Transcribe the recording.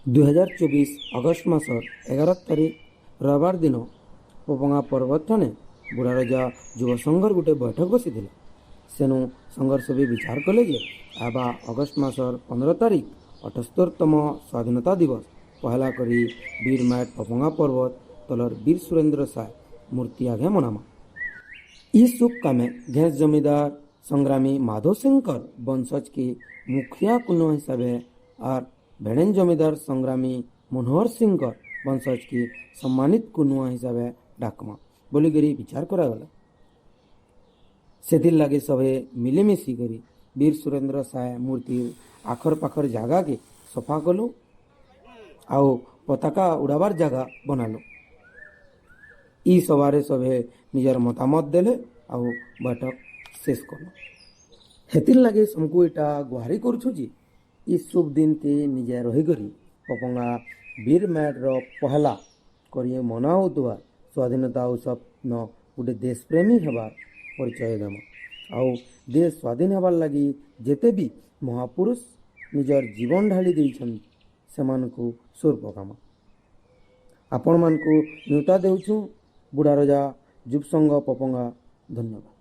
2024 August ମାସର 11 ତାରିଖ ରବିବାର ଦିନ ପପଙ୍ଗା ପର୍ବତନେ ବୁଢ଼ାରଜା ଯୁବ ସଂଘର ଗୋଟେ ବୈଠକ ବସିଥିଲା। ସେନୁ ସଂଘର ସଭି ବିଚାର କଲେ ଯେ ଆବା ଅଗଷ୍ଟ ମାସର 15 ତାରିଖ 78ତମ ସ୍ୱାଧୀନତା ଦିବସ ପହେଲା କରି ବୀର ମାଏଟ୍ ପପଙ୍ଗା ପର୍ବତ ତଲର ବୀର ସୁରେନ୍ଦ୍ର ସାଏ ମୂର୍ତ୍ତି ଆଘେ ମନାମା। ଇ ଶୁଭ କାମେ ଘେଁସ ଜମିଦାର ସଂଗ୍ରାମୀ ମାଧବ ସିଂହଙ୍କର ବଂଶଜକେ ମୁଖିଆ କୁନୁଆ ହିସାବେ ଆର୍ ଭେଡ଼େନ ଜମିଦାର ସଂଗ୍ରାମୀ ମନୋହର ସିଂହଙ୍କର ବଂଶଜକେ ସମ୍ମାନିତ କୁନୁଆ ହିସାବେ ଡାକମା ବୋଲିକରି ବିଚାର କରାଗଲା। ସେଥିର୍ ଲାଗି ସଭେ ମିଳିମିଶି କରି ବୀର ସୁରେନ୍ଦ୍ର ସାଏ ମୂର୍ତ୍ତି ଆଖର ପାଖର ଜାଗାକେ ସଫା କଲୁ ଆଉ ପତାକା ଉଡ଼ାବାର ଜାଗା ବନାଲୁ। ଇ ସଭାରେ ସଭେ ନିଜର ମତାମତ ଦେଲେ ଆଉ ବୈଠକ ଶେଷ କଲୁ। ହେଥିର୍ ଲାଗି ସମକୁ ଇଟା ଗୁହାରି କରୁଛୁ ଯେ ଇ ଶୁଭ ଦିନତେ ନିଜେ ରହିକରି ପପଙ୍ଗା ବୀର ମ୍ୟାଟ୍ର ପହଲା କରି ମନା ହେଉଥିବା ସ୍ୱାଧୀନତା ଉତ୍ସବ ନ ଗୋଟେ ଦେଶପ୍ରେମୀ ହେବାର ପରିଚୟ ଦେମା ଆଉ ଦେଶ ସ୍ୱାଧୀନ ହେବାର୍ ଲାଗି ଯେତେ ବି ମହାପୁରୁଷ ନିଜର ଜୀବନ ଢାଳି ଦେଇଛନ୍ତି, ସେମାନଙ୍କୁ ସୁର ପକାମା। ଆପଣମାନଙ୍କୁ ନ୍ୟୁତା ଦେଉଛୁ, ବୁଢ଼ାରଜା ଯୁବ ସଂଘ, ପପଙ୍ଗା। ଧନ୍ୟବାଦ।